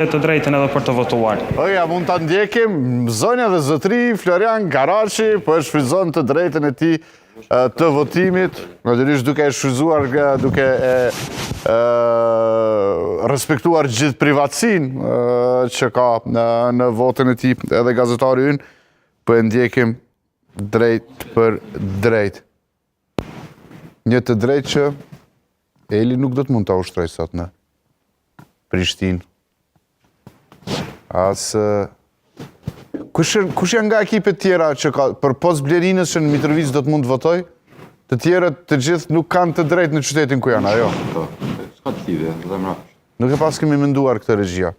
Të drejtën edhe për të votuar. Oj, a mund ta ndjekim, zonja dhe zotëri, Florian Garaci, po e shfrytëzon të drejtën e tij të votimit, natyrisht duke e shfrytëzuar, duke e respektuar gjithë privatësinë që ka në votën e tij edhe gazetari ynë, po e ndjekim drejtpërdrejt. Një të drejtë që Eli nuk do të mund ta ushtrojë sot në Prishtinë. As kush kush janë nga ekipet tjera që ka përpos Blerinës që në Mitrovicë do të mund të votojë? Të tjerët të gjithë nuk kanë të drejtë në qytetin ku janë, ajo. Po, s'ka të lidhje, dhe mbrapsht. Nuk e paskemi menduar këtë regjia.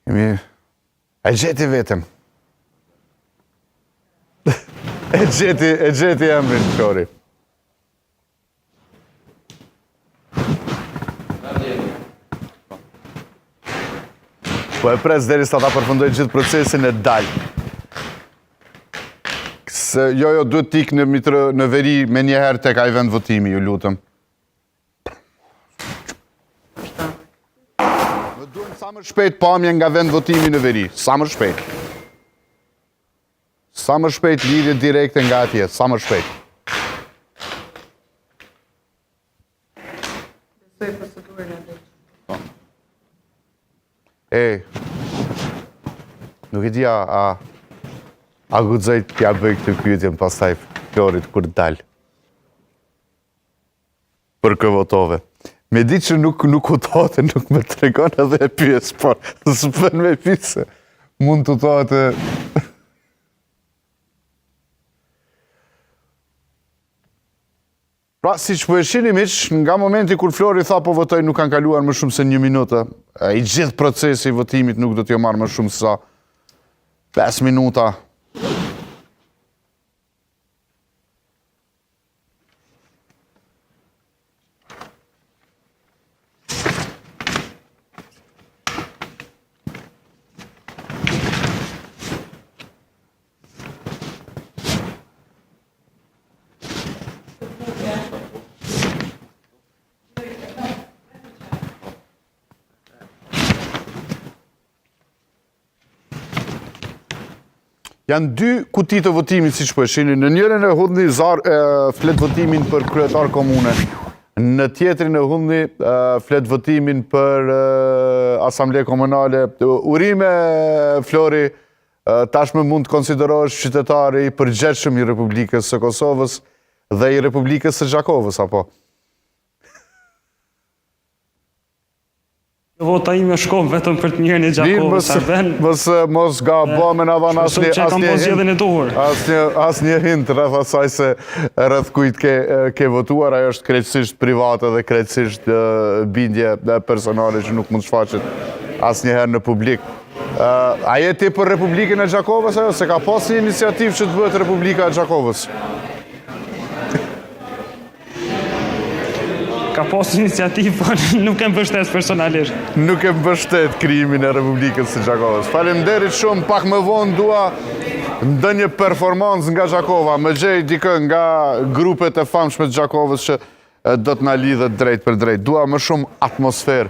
Kemi E gjeti vetëm. E gjeti, e gjeti emrin, Flori. Po e pres derisa ta përfundoj gjithë procesin e dal. Se, jo, jo, duhet t'ik në, Mitro, në veri menjëherë tek ai vend votimi, ju lutem. Më duhen sa më shpejt pamje nga vend votimi në veri, sa më shpejt. Sa më shpejt lidhje direkte nga atje, sa më shpejt. Besoj procedurën e drejtë. Po. E, nuk e di a, a, a guxoj t'ia bëj këtë pyetjen pastaj Florit kur dal. Për kë votove? Me di që nuk nuk hutohet e nuk më tregon edhe e pyes, por s'bën me pyet se mund të hutohet e... Pra, siç po e shihni miq, nga momenti kur Flori tha po votoj nuk kanë kaluar më shumë se një minutë. I gjithë procesi i votimit nuk do t'ju marrë më shumë se sa 5 minuta. Janë dy kuti të votimit, siç po e shihni. Në njërën e hudhni zar, e, fletëvotimin për kryetar komune. Në tjetrin e hudhni fletëvotimin për e, asamble komunale. Urime, Flori, tashmë mund të konsiderohesh qytetar i përgjegjshëm i Republikës së Kosovës dhe i Republikës së Gjakovës, apo? Vota ime shkon vetëm për të mirën e Gjakovës, Arben. Mos mos gabo me na dhënë asnjë asnjë zgjedhjen e duhur. Asnjë asnjë hint rreth asaj se rreth kujt ke ke votuar, ajo është krejtësisht private dhe krejtësisht bindje personale që nuk mund të shfaqet asnjëherë në publik. A je ti për Republikën e Gjakovës ajo se ka pas një iniciativë që të bëhet Republika e Gjakovës? Ka pas iniciativë, po nuk e mbështes personalisht. Nuk e mbështet krijimin e Republikës së Gjakovës. Faleminderit shumë, pak më vonë dua ndonjë performancë nga Gjakova. Më gjej dikë nga grupet e famshme të Gjakovës që do të na lidhet drejtpërdrejt. Dua më shumë atmosferë.